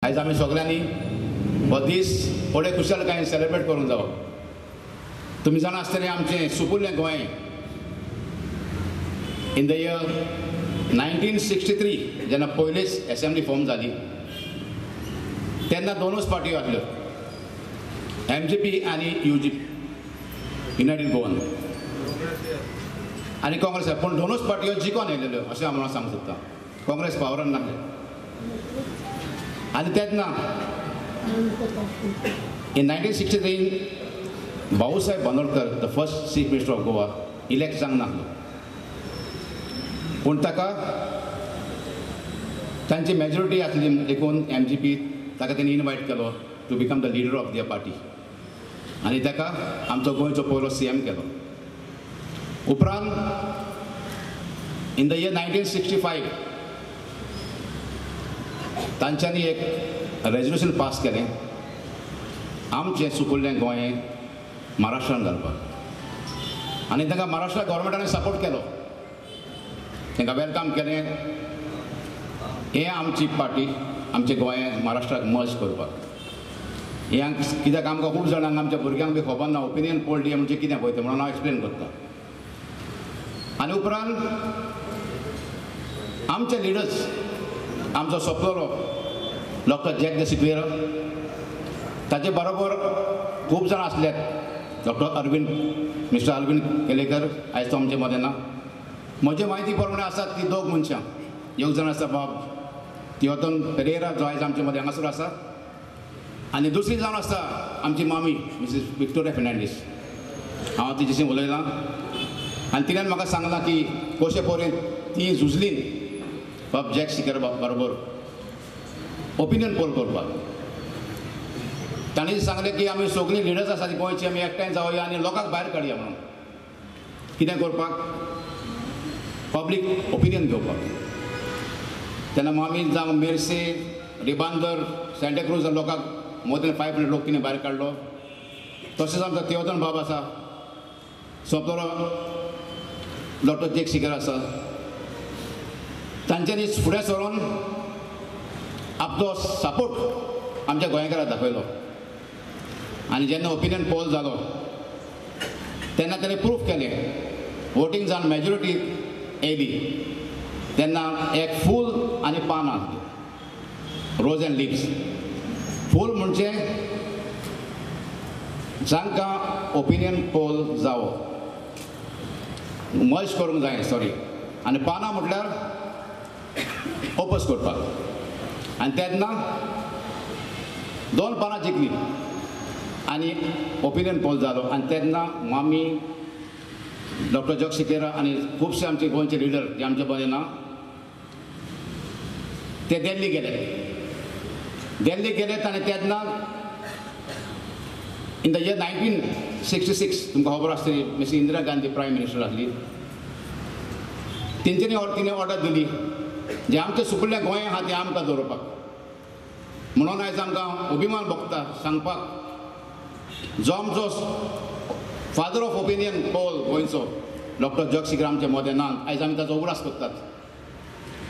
आयज आमी सगळ्यांनी हो दीस व्हडे खुशालकायेन सेलिब्रेट करूंक जावो. तुमी जाणा आसतलें आमचें सुपुल्लें गोंय इन the year 1963 जेन्ना पयलीच एसेंब्ली फॉर्म जाली तेन्ना दोनूच पार्ट्यो आसल्यो, एमजीपी आनी यूजीपी, युनायटेड गोवन आनी काँग्रेस. पूण दोनूच पार्ट्यो जिखोन येयलेल्यो अशें हांव म्हणून सांगूंक सोदता. काँग्रेस पावरान नासलें आनी तेन्ना in 1963 Bhausaheb Bandodkar the first chief minister of Goa elect जावंक नासलो, पूण ताका तांची मेजॉरिटी आसली देखून एमजीपी ताका तेणी इनवायट केलो to become the leader of their party आनी ताका आमचो गोंयचो पयलो सीएम केलो. उपरांत इन the year 1965 तांच्यांनी एक रेजोल्युशन पास केलें आमचें सुपुल्लें गोंय महाराष्ट्रान घालपाक आनी तांकां महाराष्ट्र गव्हर्मेंटान सपोर्ट केलो, तांकां welcome केलें. हें आमची पार्टी आमचें गोंय महाराष्ट्राक मर्ज करपाक. हें कित्याक आमकां खूब जाणांक आमच्या भुरग्यांक बी खबर ना ओपिनियन पोल डी म्हणजे कितें पळय तें, म्हणून हांव एक्सप्लेन करता. आनी उपरांत आमचे लिडर्स आमचो सोंपलेलो डॉक्टर जॅक the Sequeira, ताचे बरोबर खूब जाणां आसले, डॉक्टर अरविंद, मिस्टर अरविंद केलेकर आयज तो आमचे मदें ना. म्हजे म्हायती प्रमाणे आसात ती दोग मनशां, एक जाण आसा बाब तियोतन पेरेरा जो आयज आमचे मदें हांगासर आसा आनी दुसरी जावन आसा आमची मामी मिसीस विक्टोरिया फेर्नांडीस. हांव तिच्याशी उलयलां आनी तिणें म्हाका सांगलां की कशे पर्यंत ती झुजली बाब जॅक सिकेरा बरोबर ओपिनियन पोल करपाक. तांणी सांगलें की आमी सगळीं लिडर्स आसा ती गोंयची, आमी एकठांय जावया आनी लोकांक भायर काडया म्हणून. कितें करपाक? पब्लीक ओपिनियन घेवपाक. तेन्ना मामी जावं मेर्से, रिबांदर, सांताक्रूज लोकांक मोर देन 500 लोक तिणें भायर काडलो. तशेंच आमचो तेवतन बाब आसा, सोंपतलो डॉक्टर जॅक सिकेरा आसा, तांच्यांनी फुडें सरून आपलो सपोर्ट आमच्या गोंयकाराक दाखयलो. आनी जेन्ना ओपिनियन पोल जालो तेन्ना ताणें प्रूफ केलें, वोटींग जावन मेजॉरिटी येयली तेन्ना एक फूल आनी पानां आसली, रोज एंड लिव्स. फूल म्हणजे जांकां ओपिनियन पोल जावो मर्ज करूंक जाय, सॉरी, आनी पानां म्हटल्यार ओपोज करपाक. आनी तेन्ना दोन पानां जिखलीं आनी ओपिनियन पोल जालो. आनी तेन्ना मामी, डॉक्टर जॅक सिकेरा आनी खुबशे आमचे गोंयचे लिडर जे आमचे बरे ना ते दिल्ली गेले. दिल्ली गेले आनी तेन्ना इन the year 1966 तुमकां खबर आसतली miss Indira Gandhi prime minister आसली, तेंच्यांनी तिणें ऑर्डर दिली जे आमचें सुपुल्लें गोंय आहा तें आमकां दवरपाक. म्हणून आयज आमकां अभिमान भोगता सांगपाक जो आमचो फादर ऑफ ओपिनियन पोल गोंयचो डॉक्टर जॅक सिकेरा आमचे मदें ना, आयज आमी ताचो उगडास करतात.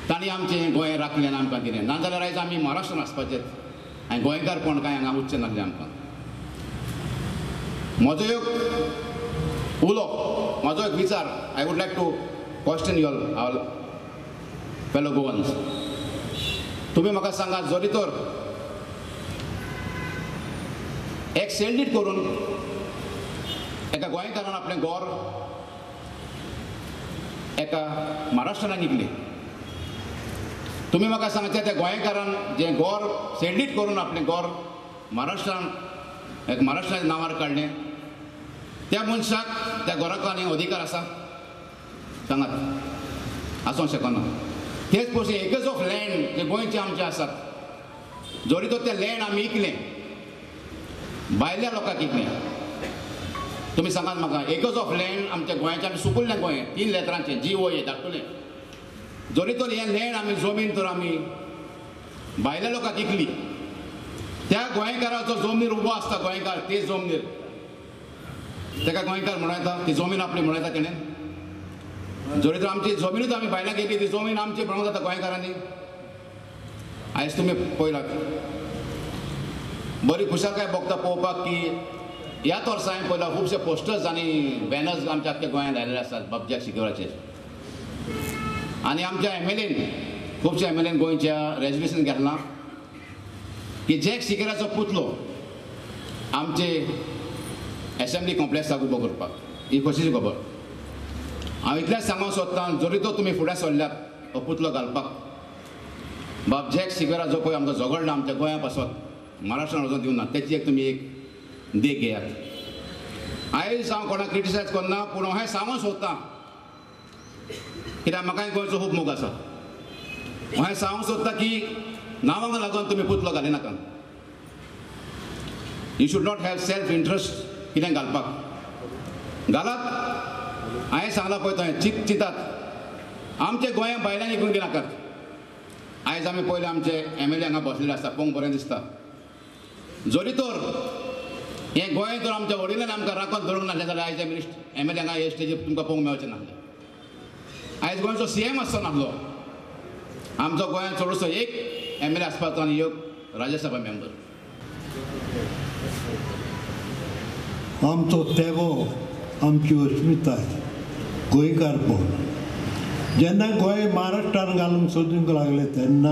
तांणी आमचें गोंय राखलें आनी आमकां दिलें, नाजाल्यार आयज आमी महाराष्ट्रान आसपाचेत आनी गोंयकारपण कांय हांगा उच्चें नासलें आमकां. म्हजो एक उलो, म्हजो एक विचार, I would like to question your our fellow Goans. तुमी म्हाका सांगात, जरी तर एक सेल्डीट करून एका गोंयकारान आपलें घर एका महाराष्ट्रान विकलें, तुमी म्हाका सांगचें त्या गोंयकारान जें घर सेल्डीट करून आपलें घर महाराष्ट्रान एक महाराष्ट्राच्या नांवार काडलें, त्या मनशाक त्या घराक आनी अधिकार आसा? सांगात, आसूंक शकना. तेच पयशे एकच ऑफ लँड जे गोंयचे आमचे आसात, जरी तर तें लँड आमी विकलें भायल्या लोकांक विकलें, तुमी सांगात म्हाका एकच ऑफ लँड आमच्या गोंयाचें, आमी सुपुल्लें गोंय 3 लेटरांचें जी ओ ए धाकटुलें, जरी तर हें लँड आमी जमीन तर आमी भायल्या लोकांक विकली, त्या गोंयकाराचो जमनीर उबो आसता गोंयकार, ते जमनीर ताका गोंयकार म्हणूं येता, ती जमीन आपली म्हणूं येता तेणें? जरी तर आमची जमिनूच आमी भायल्याक घेतली ती जमीन आमची म्हणूंक जाता गोंयकारांनी? आयज तुमी पळयलात बरी खुशालकाय भोगता पळोवपाक की ह्याच वर्सा हांवें पळयला खुबशे पोस्टर्स आनी बॅनर्स आमच्या आख्ख्या गोंयांत लायलेले आसात बाब जॅक सिक्वेराचेर. आनी आमच्या एम एल एन, खुबशे एम एल एन गोंयच्या रेजोल्युशन घेतलां की जॅक सिक्वेराचो पुतलो आमचे एसेंब्ली कॉम्प्लेक्साक उबो करपाक. ही खोशीची खबर. हांव इतलेंच सांगूंक सोदतां, जरी तो तुमी फुडें सरल्यात हो पुतलो घालपाक, बाब जॅक सिक्वेरा जो पळय आमकां झगडला आमच्या गोंया पासत, महाराष्ट्रान वचून दिवना, तेची एक तुमी एक देख घेयात. आयज हांव कोणाक क्रिटिसायज करना, पूण हांव सांगूंक सोदतां कित्याक म्हाकाय गोंयचो खूब मोग आसा. हांवें सांगूंक सोदता की नांवांक लागून तुमी पुतलो घालिनाका. You should not have self interest कितें घालपाक घालात. हांवें सांगलां पळय तुवें चित चिंतात आमच्या गोंया भायल्यान विकून दिनाकात. आयज आमी पयलें आमचे एम एल ए हांगा बसलेले आसता, पळोवंक बरें दिसता. जरी तर हें गोंय तर आमच्या वडिलांनी आमकां राखून दवरूंक नासलें जाल्यार आयज मिनिस्टर एम एल ए हांगा हे स्टेजीर तुमकां पळोवंक मेळचें नासलें. आयज गोंयचो सी एम आसचो नासलो. आमचो गोंयांत चडसो एक एम एल ए आसपाचो आनी एक राज्यसभा मेंबर. आमचो तेवो, आमची अस्मिताय, गोंयकारपण जेन्ना गोंय महाराष्ट्रान घालूंक सोदूंक लागले तेन्ना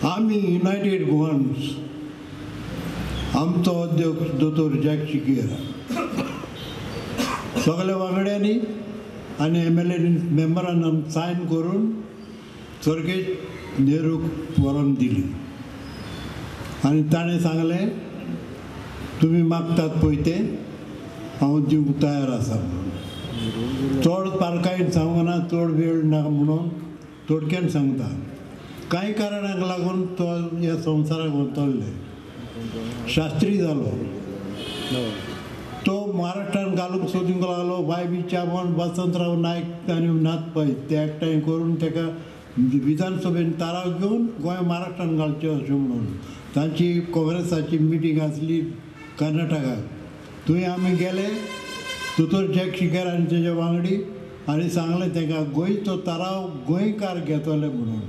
आमी युनायटेड गोवन्स, आमचो अध्यक्ष दोतोर जॅक सिक्वेरा, सगल्या वांगड्यांनी आनी एम एल ए मेंबरान आमी सायन करून स्वर्गेस्त नेहरूक व्हरोन दिली आनी ताणें सांगलें तुमी मागतात पळय तें हांव दिवंक तयार आसा म्हणून. चड बारकायेन सांगना, चड वेळ ना म्हणून थोडक्यान सांगता. कांय कारणांक लागून तो ह्या संवसाराक वतले शास्त्री जालो. तो महाराष्ट्रान घालूंक सोदूंक लागलो. वाय बी चामन, वसंतराव नायक आनी नाथ पै ते एकठांय करून ताका विधानसभेन ताराव घेवन गोंय महाराष्ट्रान घालचें अशें म्हणून तांची काँग्रेसाची मिटींग आसली कर्नाटकाक. थंय आमी गेले, दोतोर जॅक सिक्वेरा आनी तेजे वांगडी, आनी सांगलें तांकां गोंयचो ताराव गोंयकार घेतले म्हणून.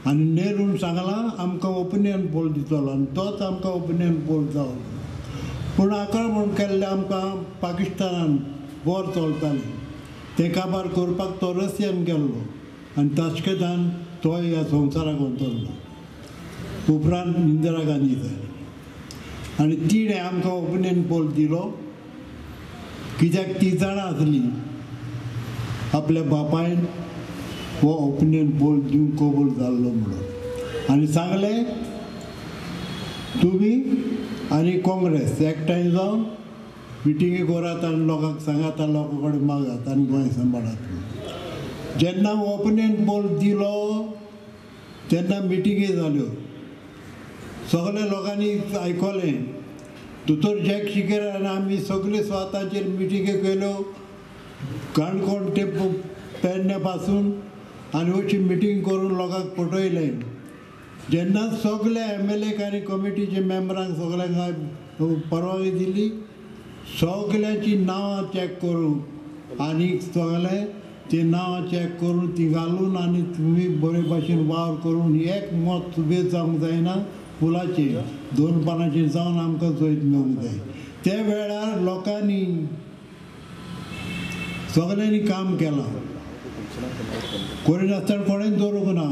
आनी नेरून सांगलां आमकां ओपिनियन पोल दितलो आनी तोच आमकां ओपिनियन पोल जालो. पूण आक्रमण केल्लें आमकां पाकिस्तानान वॉर चलतालें, तें काबार करपाक तो रशियन गेल्लो आनी ताश्केतान तो ह्या संवसाराक वतलो. उपरांत इंदिरा गांधी जाली आनी तिणें आमकां ओपिनियन पोल दिलो कित्याक ती जाणा आसली आपल्या बापायन हो ओपिनियन पोल दिवंक कबूल जाल्लो म्हणून. आनी सांगलें तुमी आनी काँग्रेस एकठांय जावन मिटिंगी करात आनी लोकांक सांगात आनी लोकां कडेन मागात आनी गोंय सांबाळात. जेन्ना ओपिनियन पोल दिलो तेन्ना मिटिंगी जाल्यो, सगल्या लोकांनी आयकलें. दोतोर जॅक सिक्वेरा आनी आमी सगळे स्वताचेर मिटिंगी केल्यो, काणकोण ते पेडण्या पासून, आनी अशी मिटींग करून लोकांक पटयलें. जेन्ना सगळे एम एल एक आनी कमिटीचे मेंबरांक सगळ्यांक परवानगी दिली, सगळ्यांची नांवां चॅक करून आनी सगळे ती नांवां चॅक करून ती घालून आनी तुमी बरे भाशेन वावर करून एक मत सुबेज जावंक जायना, फुलाचेर दोन पानाचेर जावन आमकां जैत मेळूंक जाय. त्या वेळार लोकांनी सगळ्यांनी काम केलां, करिनासतना कोणें दवरूंक ना,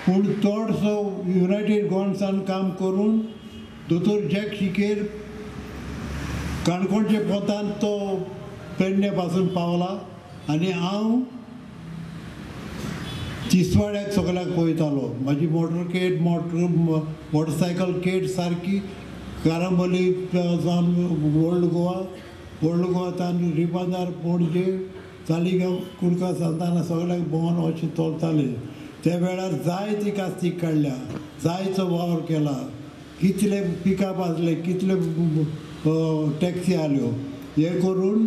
पूण चडसो युनायटेड गोवन्सान काम करून दोतोर जॅक सिक्वेरा काणकोणचे पोतान तो पेडणे पासून पावला आनी हांव तिसवाड्याक सगळ्याक पळयतालो. म्हाजी मोटरकेड मोटरसायकल केड सारकी कारांबोली जावन ओल्ड गोवा, ओल्ड गोवा तान रिबांदार, पणजे, सालिगांव, कुडका, सांताना सगळ्याक भोंवन अशें चलताले. त्या वेळार जायती कास्तीक काडल्या, जायतो वावर केला, कितले पिकअप आसले, कितले टॅक्सी आल्यो, हे करून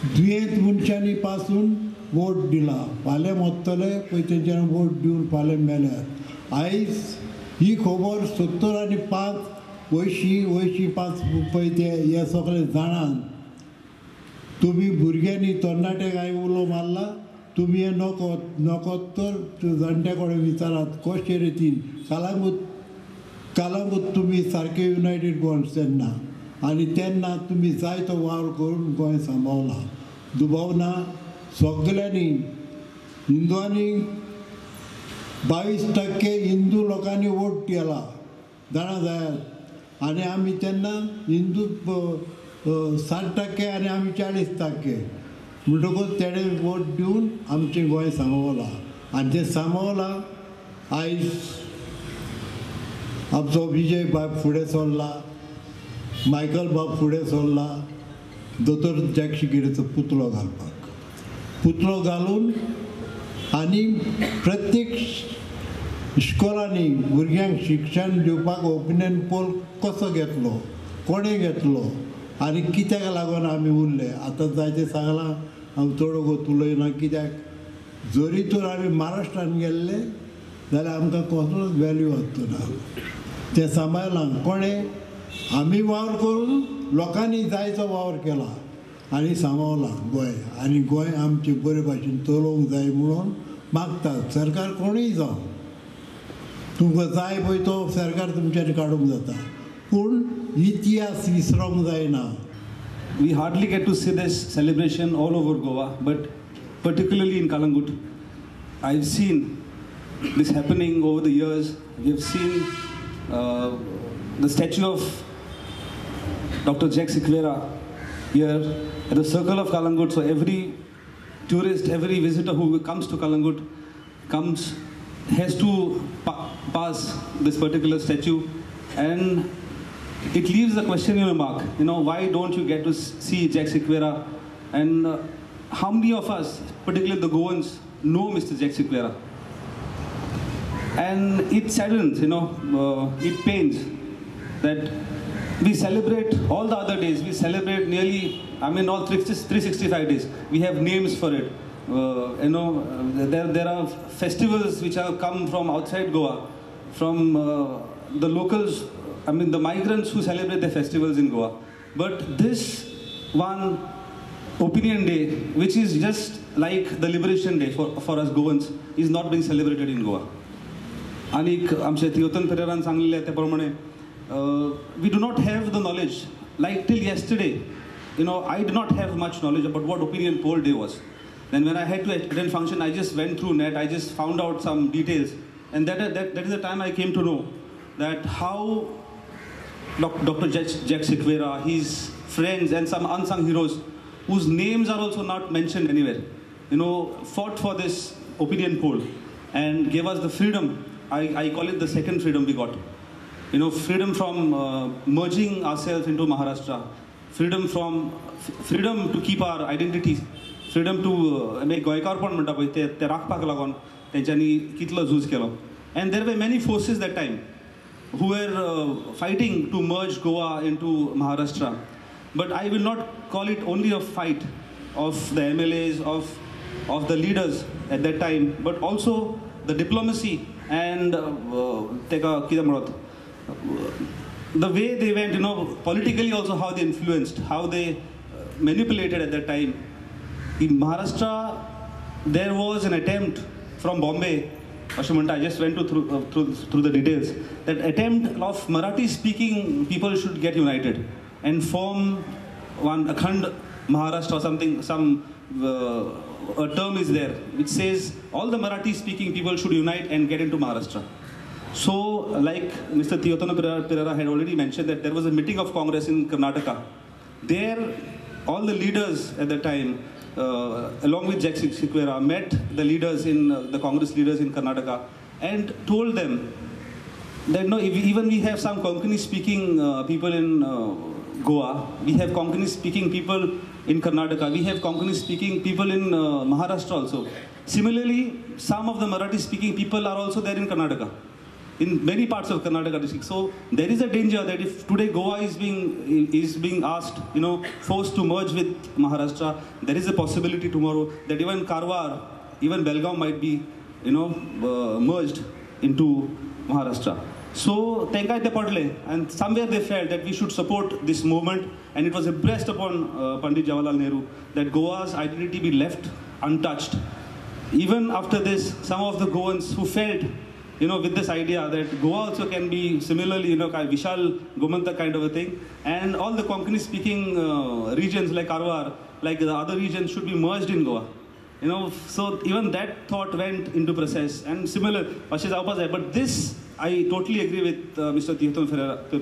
दुयेंत मनशांनी पासून वोट दिला. फाल्यां मरतले पळय तेंच्यांनी वोट दिवन फाल्यां मेल्यार. आयज ही खबर 70 आनी 5 अंयशीं 5 पळय ते हे सगळे जाणात. तुमी भुरग्यांनी तरणाट्यांक हांवें उलो मारला, तुमी हें नको तर जाणट्या कडेन विचारात कशे रितीन. कालांगूट कालांगूट तुमी सारके युनायटेड गोवन तेन्ना आनी तेन्ना तुमी जायतो वावर करून गोंय सांबाळला. दुबाव ना सगल्यांनी हिंदुआंनी 22% हिंदू लोकांनी वोट केला जाणा जायात. आनी आमी तेन्ना हिंदू 60% आनी आमी 40% म्हणटकूच तेणें वोट दिवन आमचें गोंय सांबाळलां आनी तें सांबाळलां. आयज आमचो विजय बाब फुडें सरला, मायकल बाब फुडें सरला दोतोर जॅक सिक्वेराचो पुतळो घालपाक. पुतळो घालून आनी प्रत्येक इस्कॉलांनी भुरग्यांक शिक्षण दिवपाक ओपिनियन पोल कसो घेतलो, कोणें घेतलो आनी कित्याक लागून आमी उरले. आतां जायतें सांगलां, हांव चड वगत उलयना कित्याक जरी तर आमी महाराष्ट्रान गेल्ले जाल्यार आमकां कसलोच वेल्यू आसचो ना. तें सांबाळलां कोणें, आमी वावर करून लोकांनी जायतो वावर केला आनी सांबाळलां गोंय. आनी गोंय आमचें बरे भाशेन चलोवंक जाय म्हणून मागतात. सरकार कोणूय जावं, तुमकां जाय पळय तो सरकार तुमच्यान काडूंक जाता, पूण इतिहास विसरोंक जायना. We hardly get to see this celebration all over Goa, but particularly in Calangute. I've seen this happening over the years. We have seen the statue of Dr. Jack Sequeira here at the circle of Calangute. So every tourist, every visitor who comes to Calangute has to pass this particular statue, and it leaves a question in your mark. You know, why don't you get to see Jack Sequeira? And how many of us, particularly the Goans, know Mr. Jack Sequeira? And it saddens, you know, it pains that we celebrate all the other days. We celebrate nearly, I mean, all 365 days. We have names for it. You know, there are festivals which have come from outside Goa, from the locals, I mean the migrants who celebrate their festivals in Goa. But this one Opinion Day, which is just like the Liberation Day for us Goans, is not being celebrated in Goa. आनीक आमचे थियोतन फेरेरान सांगलेले त्या प्रमाणे we do not have the knowledge. Like till yesterday, you know, I did not have much knowledge about what Opinion Poll Day was. Then when I had to attend function, I just went through net, I just found out some details. And that is the time I came to know that how Dr. Jack Sequeira, his friends and some unsung heroes whose names are also not mentioned anywhere, you know, fought for this opinion poll and gave us the freedom. I call it the second freedom we got. You know, freedom from merging ourselves into Maharashtra, freedom to keep our identity, freedom to make गोंयकारपण म्हणटा पळय ते राखपाक लागून तेंच्यांनी कितलो झूज केलो. And there were many forces that time who were fighting to merge Goa into Maharashtra. But I will not call it only a fight of the MLAs, of the leaders at that time, but also the diplomacy and the way they went, you know, politically also how they influenced, how they manipulated at that time. In Maharashtra, there was an attempt from Bombay, I just went through the details, that attempt of Marathi-speaking people should get united and form one Akhand Maharashtra or something, some a term is there which says all the Marathi-speaking people should unite and get into Maharashtra. So, like Mr. Theothano Pereira had already mentioned, that there was a meeting of Congress in Karnataka. There, all the leaders at the time, along with Jack Sequeira, met the leaders in the Congress leaders in Karnataka and told them that no, if even we have some Konkani-speaking people in Goa, we have Konkani-speaking people in Karnataka, we have Konkani-speaking people in Maharashtra also. Similarly, some of the Marathi-speaking people are also there in Karnataka, in many parts of Karnataka district. So there is a danger that if today Goa is being asked, you know, forced to merge with Maharashtra, there is a possibility tomorrow that even Karwar, even Belgaum might be, you know, merged into Maharashtra. So tenkai te padle, and somewhere they felt that we should support this movement, and it was impressed upon Pandit Jawaharlal Nehru that Goa's identity be left untouched. Even after this, some of the Goans who felt you know, with this idea that Goa also can be similarly, you know, Vishal Gomantak kind of a thing, and all the Konkani speaking regions like Karwar, like the other regions should be merged in Goa. You know, so even that thought went into process, and similar, but this, I totally agree with Mr. Theothon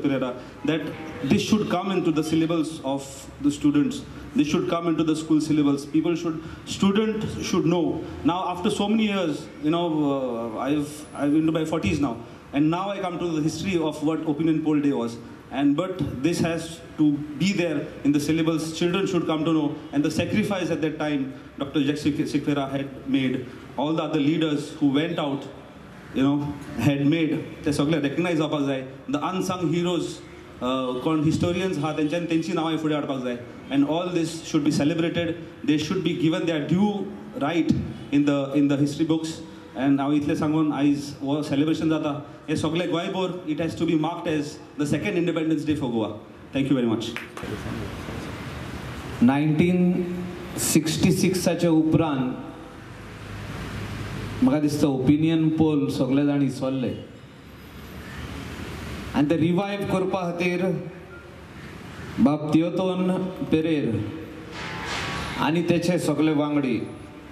Pereira, that this should come into the syllabus of the students. This should come into the school syllabus. People should, students should know. Now, after so many years, you know, I've into my 40s now, and now I come to the history of what Opinion Poll Day was. And but this has to be there in the syllabus. Children should come to know. And the sacrifice at that time, Dr. Jack Sequeira had made, all the other leaders who went out, you know, had made, ते सगळे recognize जावपाक जाय. The unsung heroes, कोण historians हा तेंच्यान तेंची नांवां फुडें हाडपाक जाय. And all this should be celebrated. They should be given their due right in the history books. And हांव इतलें सांगून आयज हो सेलिब्रेशन जाता हें सगळें गोंयभर it has to be marked as the second Independence Day for Goa. Thank you very much. 1966 उपरांत म्हाका दिसता ओपिनियन पोल सगळे जाण इसवल्ले आनी ते रिवायव करपा खातीर बाब तियोतोन पेरेर आनी तेचे सगळे वांगडी,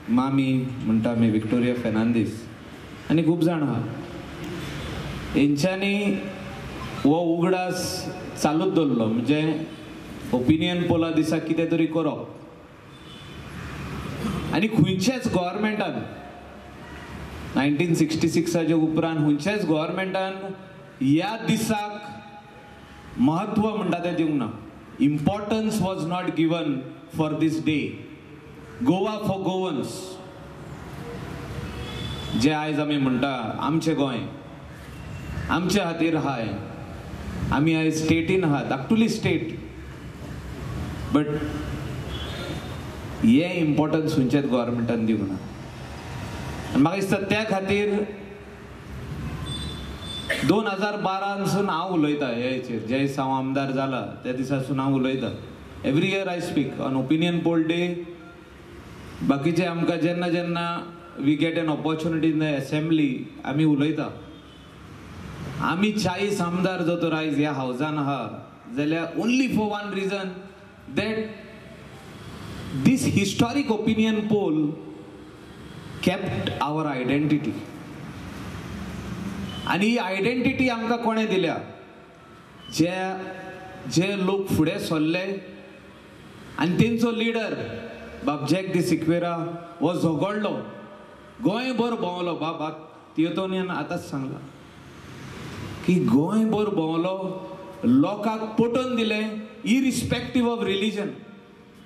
मामी म्हणटा आमी विक्टोरिया फेर्नांदीस आनी खूब जाण आहा, हेंच्यांनी हो उगडास चालूच दवरलो. म्हणजे ओपिनियन पोला दिसा कितें तरी करप आनी खंयच्याच गव्हर्मेंटान 1966 उपरांत खंयच्याच गव्हर्मेंटान ह्या दिसाक म्हत्व म्हणटा तें दिवंक ना. Importance was not given for this day. Goa for Goans जे आयज आमी म्हणटा आमचें गोंय आमचे खातीर आहाय, आमी आयज स्टेटीन आहात, धाकटुली स्टेट, बट हें इम्पॉर्टन्स खंयच्याच गव्हर्मेंटान दिवंक ना. आनी म्हाका दिसता त्या खातीर 2012 हांव उलयता ह्या हेचेर. जे दिसा हांव आमदार जाला त्या दिसासून हांव उलयता. Every year I speak on opinion poll day. बाकीचे आमकां जेन्ना जेन्ना we get an opportunity in the assembly आमी उलयता. आमी 40 आमदार जो तर आयज ह्या हावजान आहा जाल्यार only for one reason, that this historic opinion poll kept our identity. आनी ही आयडेंटिटी आमकां कोणें दिल्या? जे जे लोक फुडें सरले आनी तेंचो लिडर बाब जॅक दी सिक्वेरा हो झगडलो, गोंयभर भोंवलो. बाब तियोतोनियान आतांच सांगलां की गोंयभर भोंवलो, लोकांक पटोवन दिलें, irrespective of religion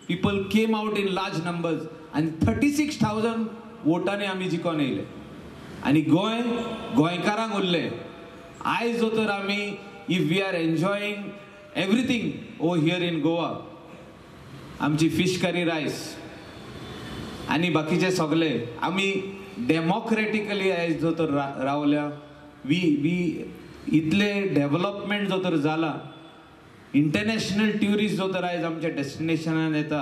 people came out in large numbers आनी 36,000 वोटांनी आमी जिखोन येयले आनी गोंय गोंयकारांक उरलें. आयज जो तर आमी if we are enjoying everything oh here in Goa, आमची फीश करी रायस आनी बाकीचे सगळे आमी डेमोक्रेटिकली आयज जो तर रावल्या, we we इतले डेवलपमेंट जो तर जाला, इंटरनॅशनल ट्युरिस्ट जो तर आयज आमच्या डेस्टिनेशनान येता.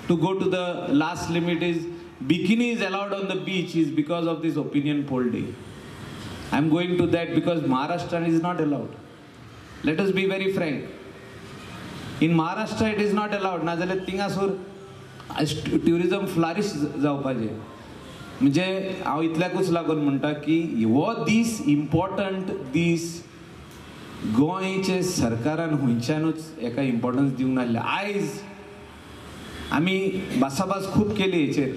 To go to the last limit is bikini is allowed on the beach is because of this opinion poll day. I am going to that because Maharashtra is not allowed. Let us be very frank. In Maharashtra it is not allowed. नाजाल्यार थिंगासर tourism flourish जावपाचें. म्हणजे हांव इतल्याकूच लागून म्हणटा की हो दीस important दीस गोंयचे सरकारान खंयच्यानूच एका इम्पॉर्टन्स दिवंक नासलें. आयज आमी भासाभास खूब केली हेचेर.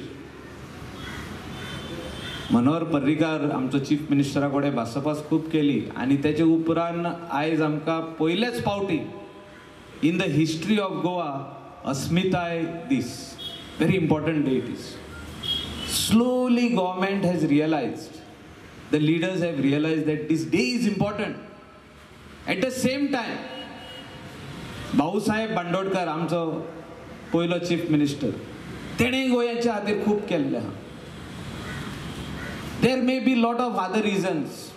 मनोहर पर्रीकार आमचो चीफ मिनिस्टरा कडेन भासाभास खूब केली आनी तेचे उपरांत आयज आमकां पयलेच फावटी in the history of Goa अस्मिताय दीस, very important day it is. Slowly government has realized, the leaders have realized that this day is important. At the same time, Bhausaheb Bandodkar आमचो पयलो चीफ मिनिस्टर, तेणें गोंयाच्या खातीर खूब केल्लें आहा. There may be lot of other reasons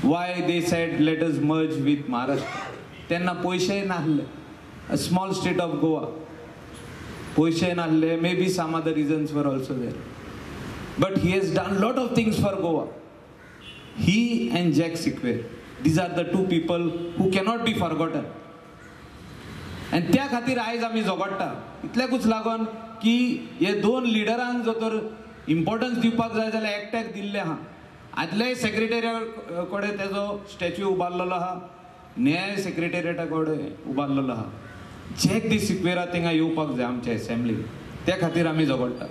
why they said let us merge with Maharashtra. तेन्ना पयशेय नासले, a small state of Goa, पयशे नासले, may be some other reasons were also there. But he has done lot of things for Goa. He and Jack Sequeira, these are the two people who cannot be forgotten. आनी त्या खातीर आयज आमी झगडटा इतल्याकूच लागून की हे दोन लिडरांक जर तर इम्पॉर्टन्स दिवपाक जाय जाल्यार एकट्याक दिल्लें आहा. आदल्याय सेक्रेटेरिया कडेन तेजो स्टॅच्यू उबारलेलो आहा, न्याय सेक्रेटेरिएटा कडेन उबारलेलो आहा. जॅक दी सिक्वेरा थिंगा येवपाक जाय आमच्या एसेंब्ली, त्या खातीर आमी झगडटा.